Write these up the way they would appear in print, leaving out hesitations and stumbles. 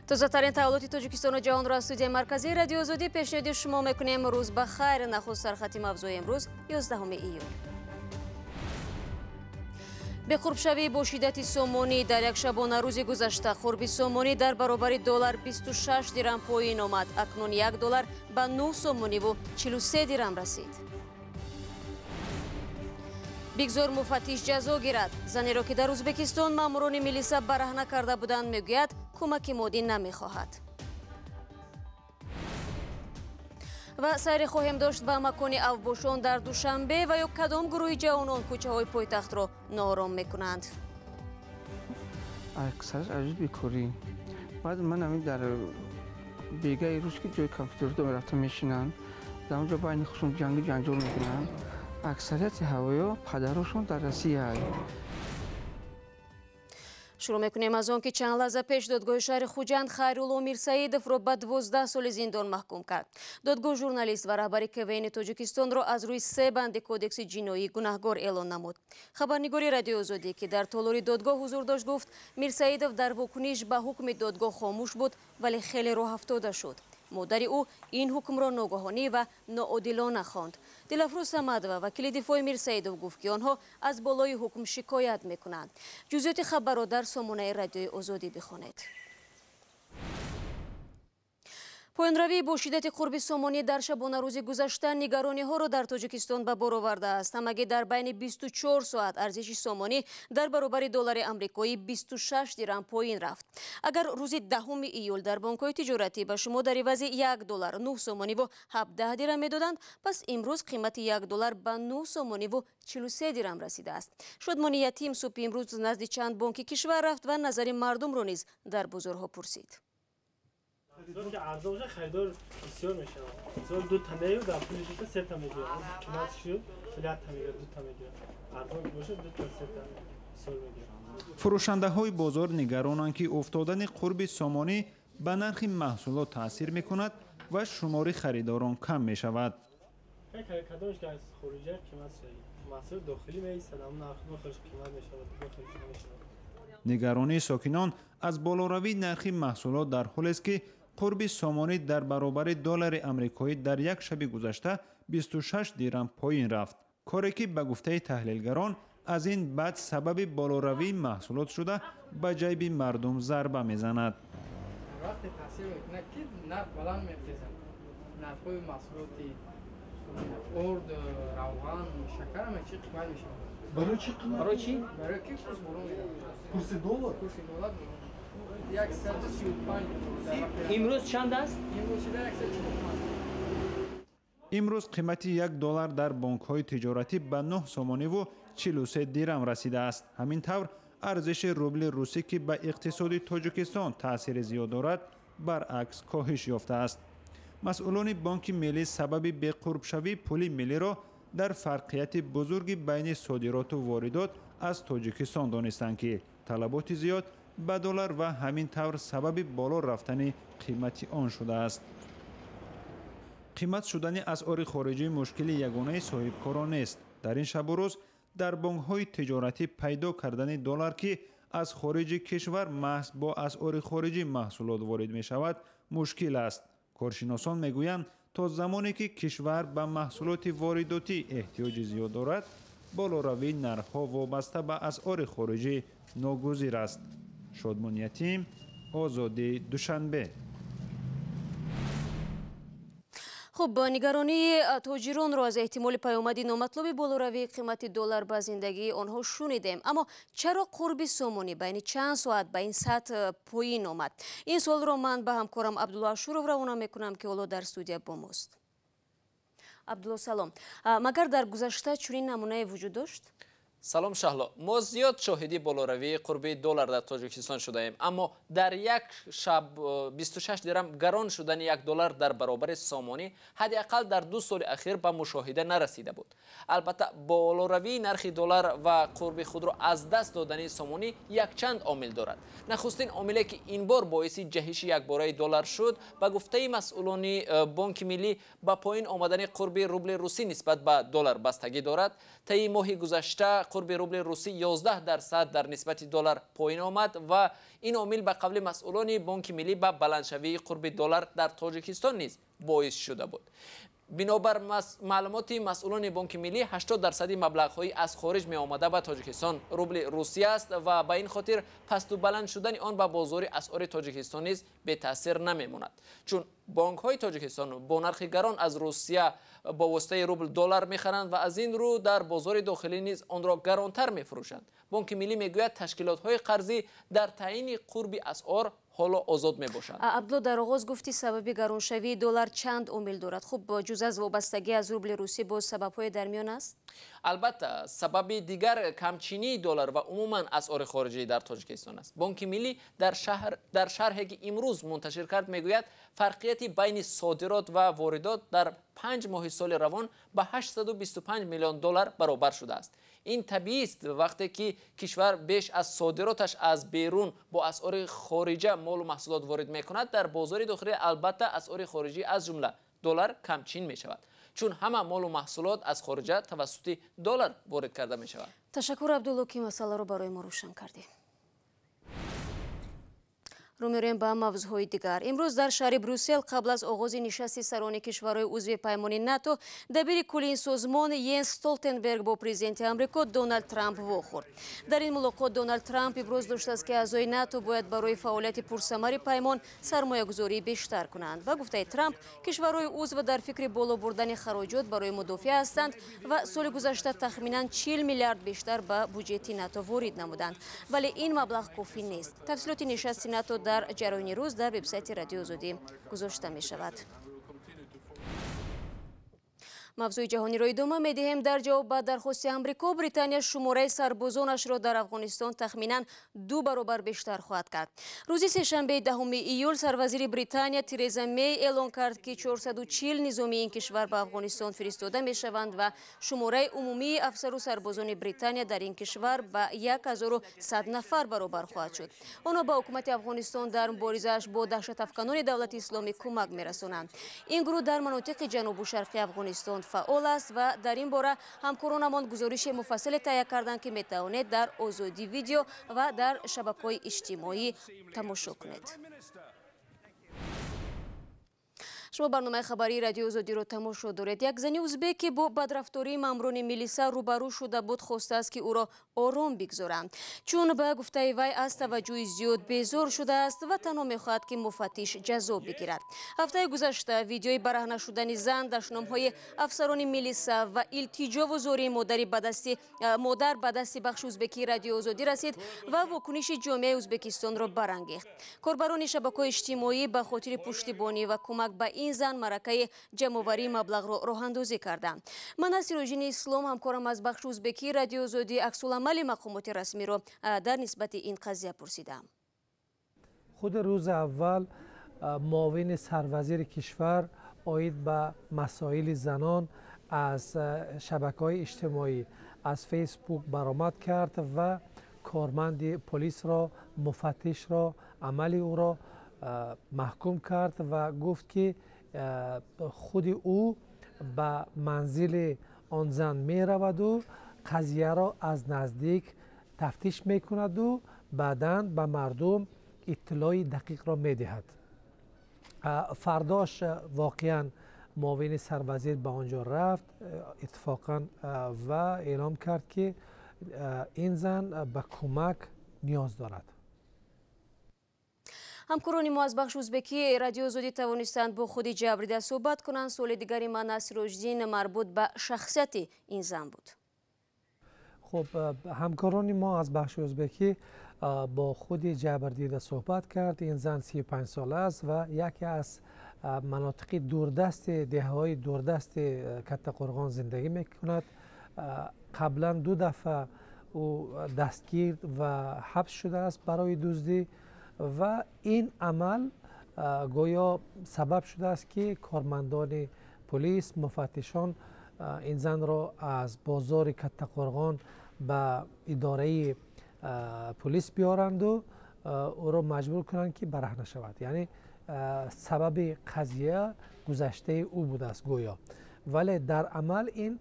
Тозатарин таҳаввулоти Тоҷикистону ҷаҳонро аз студияи марказии Радиои Озодӣ пешниҳоди шумо мекунем. Рӯз ба хайр. Нахуст сархати мавзӯи имрӯз 11 июл. Беқурбшавӣ бо шиддати сомонӣ дар як шабонарӯзи гузашта қурби сомонӣ дар баробари доллар 26 дирам поин омад. Акнун 1 доллар ба 9 сомониву 43 дирам расид. Бигзор муфаттиш ҷазо гирад. Занеро ки дар Ӯзбекистон маъмурони милиса бараҳна карда буданд, мегӯяд кӯмаки моддӣ намехоҳад. Ва сайре хоҳем дошт ба макони авбошон дар Душанбе ва ё кадом гурӯҳи ҷавонон кӯчаҳои пойтахтро ноором мекунанд. Аксараш аҷиб бекорӣ. Баъд ман ҳамин дар бегаи рӯз ки ҷои компютердо рафта мешинанд, дар он ҷо байни худшон ҷангу ҷанҷол мекунанд. Аксарияти ҳавоё падарошон дар Россия. Шурӯъ мекунем аз он ки чанд лаҳза пеш додгоҳи шаҳри Хуҷанд Хайрулло Мирсаидовро ба 12 соли зиндон маҳкум кард. Додгоҳ журналист ва раҳбари КВН Тоҷикистонро аз рӯи 3 банди кодекси ҷиноӣ гунаҳгор эълон намуд. Хабарнигори Радиои Озодӣ, ки дар толори додгоҳ ҳузур дошт, гуфт Мирсаидов дар вокуниш ба ҳукми додгоҳ хомӯш буд, вале хеле роҳафтода шуд. Модари ӯ ин ҳукмро ногаҳонӣ ва ноодилона хонд. Дилафрӯз Самадова, вакили дифои Мирсаидов, гуфт ки онҳо аз болои ҳукм шикоят мекунанд. Ҷузъиёти хабарро дар сомонаи Радиои Озодӣ бихонед. Поёнравӣ бо шиддати қурби сомонӣ дар шабонарӯзи гузашта нигарониҳоро дар Тоҷикистон ба бор овардааст. Ҳамагӣ дар байни 24 соат арзиши сомонӣ дар баробари доллари амрикоӣ 26 дирам поин рафт. Агар рӯзи 10 июл дар бонкҳои тиҷоратӣ ба шумо дар ивази 1 доллар 9 сомониву 17 дирам медоданд, пас имрӯз қимати 1 доллар ба 9 сомониву 43 дирам расидааст. Шодмони Ятим субҳи имрӯз назди чанд бонки кишвар рафт ва назари мардумро низ дар бозорҳо пурсид. Ки арзон бошад, харидор бисёр мешавад. Мисол ду та нею дар пули дута се та мегирад. Қимат шуд, як та мегирад, ду та мегирад. Арзон ки бошад, ду та се та бисёр мегирад. Фурӯшандаҳои бозор нигаронанд, ки уфтодани қурби сомонӣ ба нархи маҳсулот таъсир мекунад ва шумори харидорон кам мешавад. Кадомш ки аз хориҷа қимат шуд. Маҳсули дохилӣ меистад, аммо нархи дохилиш қимат мешавад, дохилиш намешавад. Нигаронии сокинон аз болоравии нархи маҳсулот дар ҳолест, ки қурби сомонӣ дар баробари доллари амрикоӣ дар як шаби гузашта 26 дирам поин рафт. Коре ки ба гуфтаи таҳлилгарон аз ин бад сабаби болоравии маҳсулот шуда ба ҷайби мардум зарба мезанад. Вақте таъсир мекунад, ки нарх баланд мехезад, нархҳои маҳсулоти орд, равған, шакар ҳама чи қимат мешавад. Барои чӣ қимат? Барои чӣ? Барои ки курс боло меравад. Курси доллар? Курси доллар 135. Имрӯз чанд аст? Имрӯз шуда 145. Имрӯз қимати 1 доллар дар бонкҳои тиҷоратӣ ба 9 сомониву 43 дирам расидааст. Ҳамин тавр арзиши рубли русӣ, ки ба иқтисоди Тоҷикистон таъсири зиёд дорад, баръакс коҳиш ёфтааст. Масъулони Бонки Миллӣ сабаби беқурбшавии пули миллиро дар фарқияти бузурги байни содироту воридот аз Тоҷикистон донистанд, ки талаботи зиёд ба доллар ва ҳамин тавр сабаби боло рафтани қимати он шудааст. Қимат шудани асъори хориҷӣ мушкили ягонаи соҳибкорон нест. Дар ин шабу рӯз дар бонкҳои тиҷоратӣ пайдо кардани доллар, ки аз хориҷи кишвар маҳз бо асъори хориҷӣ маҳсулот ворид мешавад, мушкил аст. Коршиносон мегӯянд, то замоне ки кишвар ба маҳсулоти воридотӣ эҳтиёҷи зиёд дорад, болоравии нархҳо вобаста ба асъори хориҷӣ ногузир аст. Шодмон Ятим, Озодӣ, Душанбе. Хуб, нигаронии тоҷиронро аз эҳтимоли паёмади номатлуби болоравии қимати доллар ба зиндагии онҳо шунидем. Аммо чаро қурби сомонӣ байни чанд соат ба ин сатҳ поин омад? Ин суолро ман ба ҳамкорам Абдулло Ашуров равона мекунам, ки ҳоло дар студия бо мост. Абдулло, салом. Магар дар гузашта чунин намунае вуҷуд дошт? Салом, Шаҳло. Мо зиёд шоҳиди болоравии қурби доллар дар Тоҷикистон шудаем, аммо дар як шаб 26 дирам гарон шудани 1 доллар дар баробари сомонӣ ҳадди ақал дар 2 соли ахир ба мушоҳида нарасида буд. Албатта, болоравии нархи доллар ва қурби худро аз даст додани сомонӣ якчанд омил дорад. Нахустин омиле ки ин бор боиси ҷаҳиши якбораи доллар шуд, ба гуфтаи масъулони Бонки Миллӣ, ба поин омадани қурби рубли русӣ нисбат ба доллар бастагӣ дорад. Таи моҳи гузашта қурби рубли русӣ 11% дар нисбати доллар поин омад ва ин омил ба қавли масъулони Бонки Миллӣ ба баландшавии қурби доллар дар Тоҷикистон низ боис шуда буд. Бинобар маълумоти масъулони Бонки Миллӣ, 80% маблағҳои аз хориҷ меомада ба Тоҷикистон рубли Русия аст ва ба ин хотир пасту баланд шудани он ба бозори асъори Тоҷикистон низ бетаъсир намемонад, чун бонкҳои Тоҷикистон бо нархи гарон аз Русия бо воситаи рубл доллар мехаранд ва аз ин рӯ дар бозори дохилӣ низ онро гаронтар мефурӯшанд. Бонки Миллӣ мегӯяд, ташкилотҳои қарзӣ дар таъини қурби асъор ҳоло озод мебошанд. Абдулло, дар оғоз гуфти сабаби гароншавии доллар чанд омил дорад. Хуб, ҷуз аз вобастагӣ аз рубли русӣ боз сабабҳое дар миён аст? Албатта, сабаби дигар камчинии доллар ва умуман асъори хориҷӣ дар Тоҷикистон аст. Бонки Миллӣ дар шарҳе ки имрӯз мунташир кард мегӯяд, фарқияти байни содирот ва воридот дар 5 моҳи соли равон ба 825 миллион доллар баробар шудааст. Ин табиист, вақте ки кишвар беш аз содироташ аз берун бо асъори хориҷа молу маҳсулот ворид мекунад, дар бозори дохилӣ албатта асъори хориҷӣ аз ҷумла доллар камчин мешавад, чун ҳама молу маҳсулот аз хориҷа тавассути доллар ворид карда мешавад. Ташаккур, Абдулло, ки масъаларо барои мо рӯшан кардӣ. Рӯ меорем ба мавзӯъҳои дигар. Имрӯз дар шаҳри Брюссел қабл аз оғози нишасти сарони кишварҳои узви паймони НАТО дабири кулли ин созмон Йенс Столтенберг бо президенти Амрико Доналд Трамп вохӯрд. Дар ин мулоқот Доналд Трамп иброз доштааст, ки аъзои НАТО бояд барои фаъолияти пурсамари паймон сармоягузории бештар кунанд. Ба гуфтаи Трамп, кишварҳои узв дар фикри боло бурдани хароҷот барои мудофиа ҳастанд ва соли гузашта тахминан 40 миллиард бештар ба буҷети НАТО ворид намуданд. Вале ин маблағ кофӣ нест. Тафсилоти нишасти НАТО дар ҷараёни рӯз дар вебсайти Радиои Озодӣ гузошта мешавад. Мавзӯи ҷаҳониро идома медиҳем. Дар ҷавоб ба дархости Амрико, Британия шумораи сарбозонашро дар Афғонистон тахминан 2 баробар бештар хоҳад кард. Рӯзи сешанбеи 10 июл сарвазири Британия Тереза Мей эълон кард, ки 440 низомии ин кишвар ба Афғонистон фиристода мешаванд ва шумораи умумии афсару сарбозони Британия дар ин кишвар ба 1100 нафар баробар хоҳад шуд. Онҳо ба ҳукумати Афғонистон дар муборизааш бо даҳшатафканони давлати исломӣ кӯмак мерасонанд. Ин гурӯҳ дар манотиқи ҷанубу шарқи Афғонистон фаъол аст ва дар ин бора ҳамкоронамон гузориши муфассале таҳия карданд, ки метавонед дар Озодӣ видео ва дар шабакаҳои иҷтимоӣ тамошо кунед. Шумо барномаи хабарии Радиои Озодиро тамошо доред. Як зани узбек, ки бо бадрафтории маъмурони милиса рӯбарӯ шуда буд, хостааст, ки ӯро ором бигзоранд, чун ба гуфтаи вай аз таваҷҷӯҳи зиёд безор шудааст ва танҳо мехоҳад, ки муфаттиш ҷазо бигирад. Ҳафтаи гузашта видеои бараҳна шудани зан, дашномҳои афсарони милиса ва илтиҷову зории модар ба дасти бахши узбекии Радиои Озодӣ расид ва вокуниши ҷомеаи Узбекистонро барангехт. Корбарони шабакаҳои иҷтимоӣ ба хотири пуштибонӣ ва кӯмак ба ин зан маъракаи ҷамъоварии маблағро роҳандозӣ карданд. Ман аз Сироҷини Ислом, ҳамкорам аз бахши узбекии Радиои Озодӣ, аксуламали мақомоти расмиро дар нисбати ин қазия пурсидам. Худи рӯзи аввал муовини сарвазири кишвар оид ба масоили занон аз шабакаҳои иҷтимоӣ, аз Фейсбук баромад кард ва корманди полисро, муфаттишро, амали ӯро маҳкум кард ва гуфт, ки худи ӯ ба манзили он зан мераваду қазияро аз наздик тафтиш мекунаду баъдан ба мардум иттилои дақиқро медиҳад. Фардош воқеан муовини сарвазир ба он ҷо рафт иттифоқан ва эълом кард, ки ин зан ба кӯмак ниёз дорад. Ҳамкорони мо аз бахши узбекии Радиои Озодӣ тавонистанд бо худи ҷабрида суҳбат кунанд. Суоли дигари ман аз Сироҷиддин марбут ба шахсияти ин зан буд. Хуб, ҳамкорони мо аз бахши узбекӣ бо худи ҷабрдида суҳбат кард. Ин зан 35 сола аст ва яке аз манотиқи дурдасти деҳаҳои дурдасти Каттақурғон зиндагӣ мекунад. Қаблан 2 дафъа ӯ дастгир ва ҳабс шудааст барои дуздӣ ва ин амал гӯё сабаб шудааст, ки кормандони полис, муфаттишон ин занро аз бозори Каттақурғон ба идораи полис биёранду ӯро маҷбур кунанд, ки бараҳна шавад. Яъне сабаби қазия гузаштаи ӯ будааст гӯё, вале дар амал ин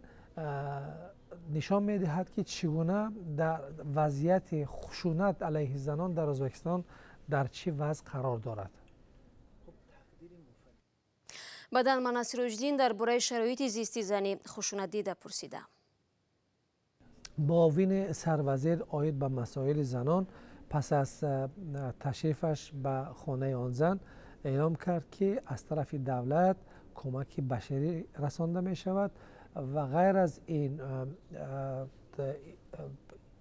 Нишон медиҳад, ки чӣ гуна дар вазъияти хушунат алайҳи занон дар Ӯзбекистон дар чӣ вазъ қарор дорад. Баъдан ман аз Сироҷиддин дар бораи шароити зисти зани хушунатдида пурсидам. Муовини сарвазир оид ба масоили занон пас аз ташрифаш ба хонаи он зан эълом кард, ки аз тарафи давлат кӯмаки башарӣ расонда мешавад ва ғайр аз ин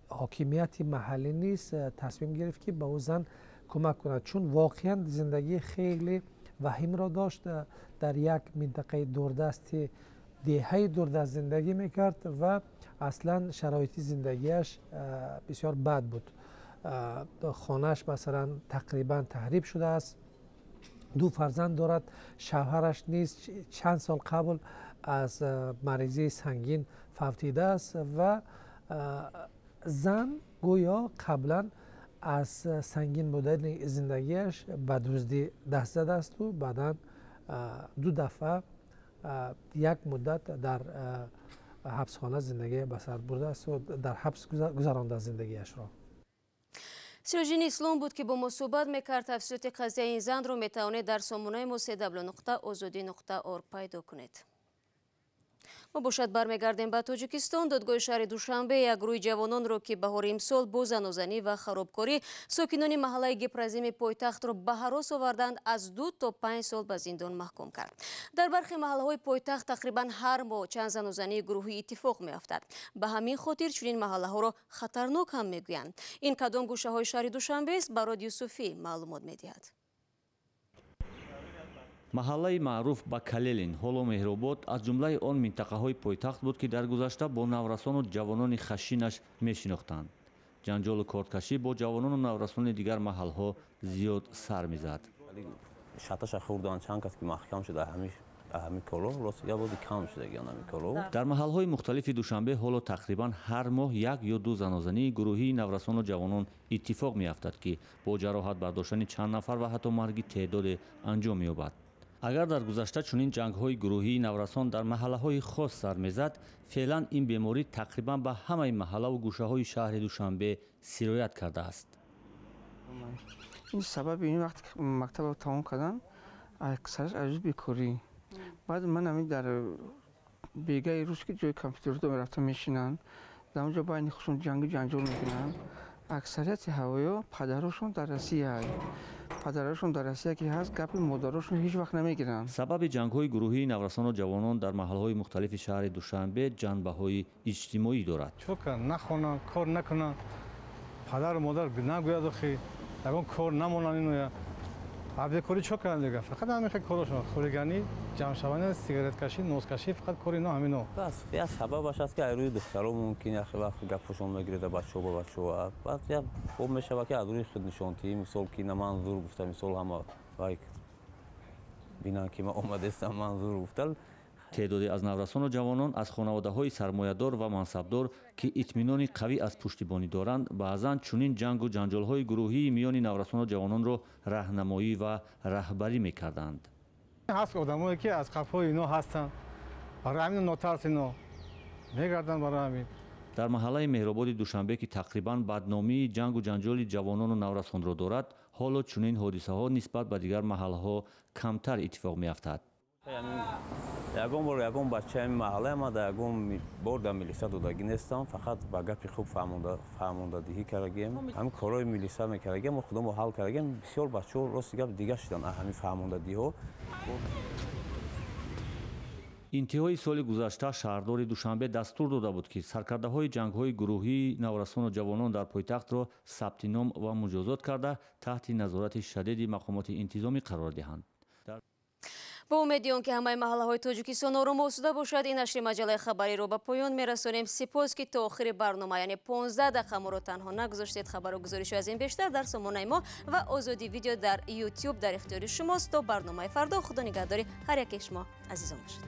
ҳокимияти маҳаллӣ низ тасмим гирифт, ки ба ӯ зан кӯмак кунад, чун воқеан зиндагии хеле ваҳимро дошт. Дар як минтақаи дурдасти деҳаи дурдаст зиндагӣ мекард ва аслан шароити зиндагиаш бисёр бад буд. Хонааш масалан тақрибан таҳриб шудааст, ду фарзанд дорад, шавҳараш низ чанд сол қабл аз маризии сангин фавтидааст ва зан гӯё қаблан аз сангин будани зиндагиаш ба дуздӣ даст задаасту баъдан ду дафъа як муддат дар ҳабсхона зиндагӣ ба сар бурдааст, дар ҳабс гузарондааст зиндагиашро. Сироҷиддин Ислом буд, ки бо мо суҳбат мекард. Тафсилоти қазияи ин занро метавонед дар сомонаи мо cw.ozodi.org пайдо кунед. Мо бошад бармегардем ба Тоҷикистон. Додгоҳи шаҳри Душанбе як гурӯҳи ҷавононро, ки баҳори имсол бо занозанӣ ва харобкорӣ сокинони маҳаллаи Гипроземи пойтахтро ба ҳарос оварданд, аз 2 то 5 сол ба зиндон маҳкум кард. Дар бархе маҳаллаҳои пойтахт тақрибан ҳар моҳ чанд занозании гурӯҳӣ иттифоқ меафтад. Ба ҳамин хотир чунин маҳаллаҳоро хатарнок ҳам мегӯянд. Ин кадом гӯшаҳои шаҳри Душанбест, Барод Юсуфӣ маълумот медиҳад. Маҳаллаи маъруф ба Калелин, ҳоло Меҳробод, аз ҷумлаи он минтақаҳои пойтахт буд, ки дар гузашта бо наврасону ҷавонони хашинаш мешинохтанд. Ҷанҷолу корткашӣ бо ҷавонону наврасони дигар маҳалҳо зиёд сар мезад. Шаташа хӯрдан, чанд кас ки маҳкам шуда ҳами коро, рост як бози кам шудагиан ҳами коро. Дар маҳалҳои мухталифи Душанбе ҳоло тақрибан ҳар моҳ як ё ду занозании гурӯҳии наврасону ҷавонон иттифоқ меафтад, ки бо ҷароҳат бардоштани чанд нафар ва ҳатто марги теъдоде анҷом меёбад. Агар дар гузашта чунин ҷангҳои гурӯҳии наврасон дар маҳаллаҳои хос сар мезад, феълан ин беморӣ тақрибан ба ҳамаи маҳаллаву гӯшаҳои шаҳри Душанбе сироят кардааст. Ин сабаби ин, вақте ки мактабро тамом кардам, аксараш аз бекорӣ. Баъд ман ҳамин дар бегаи рӯз, ки ҷои компютердо мерафта мешинанд, дар онҷо байни худшон ҷангу ҷанҷол мекунанд. Аксарияти ҳавоё падарошон дар Россия, падарошон дар Россия ки ҳаст, гапи модарошон ҳеҷ вақт намегиранд. Сабаби ҷангҳои гурӯҳии наврасону ҷавонон дар маҳалҳои мухталифи шаҳри Душанбе ҷанбаҳои иҷтимоӣ дорад. Чӣ кунанд? Нахонанд, кор накунанд, падару модар нагӯяд, охи ягон кор намонанд, иноя бекорӣ чӣ кунанд дига? Фақат ҳамин хел корошон: хулиганӣ, ҷамъшаванӣ, сигареткашӣ, носкашӣ, фақат кори ино ҳамино. Бас як сабабаш аст, ки аз рӯи духтаро мумкин як вақт гапошон мегирада бачаҳо ба бачаҳо, баъд як хуб мешавад, ки аз рӯи худнишонтиҳӣ, мисол ки на ман зур гуфта, мисол ҳама вай бинанд, ки ман омадестам, ман зур гуфта. Теъдоде аз наврасону ҷавонон аз хонаводаҳои сармоядор ва мансабдор, ки итминони қавӣ аз пуштибонӣ доранд, баъзан чунин ҷангу ҷанҷолҳои гурӯҳии миёни наврасону ҷавононро раҳнамоӣ ва раҳбарӣ мекарданд. Ҳаст одамое, ки аз қафои ино ҳастанд, барои ҳамин нотарс ино мегарданд, барои ҳамин. Дар маҳаллаи Меҳрободи Душанбе, ки тақрибан бадномии ҷангу ҷанҷоли ҷавонону наврасонро дорад, ҳоло чунин ҳодисаҳо нисбат ба дигар маҳалҳо камтар иттифоқ меафтад. Ягон бор ягон бачаи маҳаллаи ма да ягон бор да милиса додагӣ нестам, фақат ба гапи хуб фаҳмондадиҳӣ кардагием. Ҳамин корҳои милиса мекардагием, мо худамо ҳал кардагием. Бисёр бачаҳо, рости гап, дига шудан ҳамин фаҳмондадиҳо. Интиҳои соли гузашта шаҳрдори Душанбе дастур дода буд, ки саркардаҳои ҷангҳои гурӯҳии наврасону ҷавонон дар пойтахтро сабти ном ва муҷозот карда, таҳти назорати шадиди мақомоти интизомӣ қарор диҳанд. Бо умеди он ки ҳамаи маҳаллаҳои Тоҷикистон ором осуда бошад, ин нашри маҷаллаи хабариро ба поён мерасонем. Сипос, ки то охири барнома, яъне 15 дақиқа, моро танҳо нагузоштед. Хабару гузориши аз ин бештар дар сомонаи мо ва Озодӣ Видео дар Ютюб дар ихтиёри шумост. То барномаи фардо худо нигаҳдори ҳар яке шумо азизон бошад.